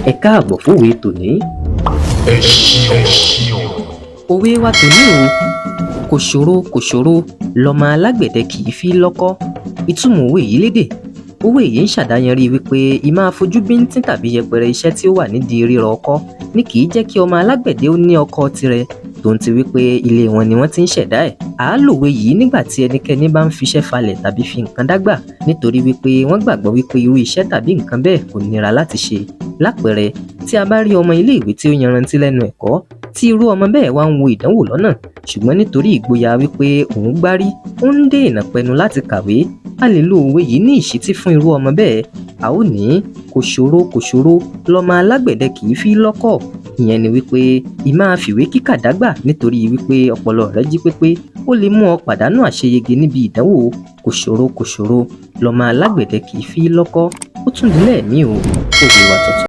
Ẹ káàbọ̀ fówe tòní. Ẹṣin ọ̀rọ̀. Òwe wa tòní o: kò ṣòro, kò ṣòro lọmọ alágbẹ̀dẹ kì í fi lọ́kọ́. Ìtumọ̀ òwe yìí lédè: òwe yìí ń ṣàdáyanrí wípé ìmáa fojú bíntín tàbí yẹpẹrẹ iṣẹ́ tí ó wà nídìí rírọ ọkọ́ ní kì í jẹ́ kí ọmọ alágbẹ̀dẹ ó ní ọkọ́ tirẹ̀, tó ń ti wípé ilé wọn ni wọ́n ti ń ṣẹ̀dá ẹ̀. À á lòwe yìí nígbà tí ẹnikẹ́ni bá ń fiṣẹ́ falẹ̀ tàbí fi nǹkan dágbà, nítorí wípé wọ́n gbàgbọ́ wípé irú iṣẹ́ tàbí nǹkan bẹ́ẹ̀ kò nira láti ṣe. Lápẹẹrẹ, tí a bá rí ọmọ iléèwé tí ó yanrantí lẹ́nu ẹ̀kọ́, tí irú ọmọ bẹ́ẹ̀ wá ń wo ìdánwò lọ́nà, ṣùgbọ́n nítorí ìgboyà wípé òun gbárí, ó ń dènà pẹnu láti kàwé, a lè lo òwe yìí ní ìṣítí fún irú ọmọ bẹ́ẹ̀. A ó ní kò ṣòro, kò ṣòro lọmọ alágbẹ̀dẹ kì í fi lọ́kọ́. Ìyẹn ni wípé ìmáa fìwé kíkà dágbà nítorí wípé ọpọlọ rẹ jí pépé, ó lè mú ọ pàdánù àṣeyege níbi ìdánwò. Kò ṣòro, kò ṣòro lọmọ alágbẹ̀dẹ kì í fi lọ́kọ́. Ó tún di lẹ́ẹ̀mí o, òwe wa tuntun.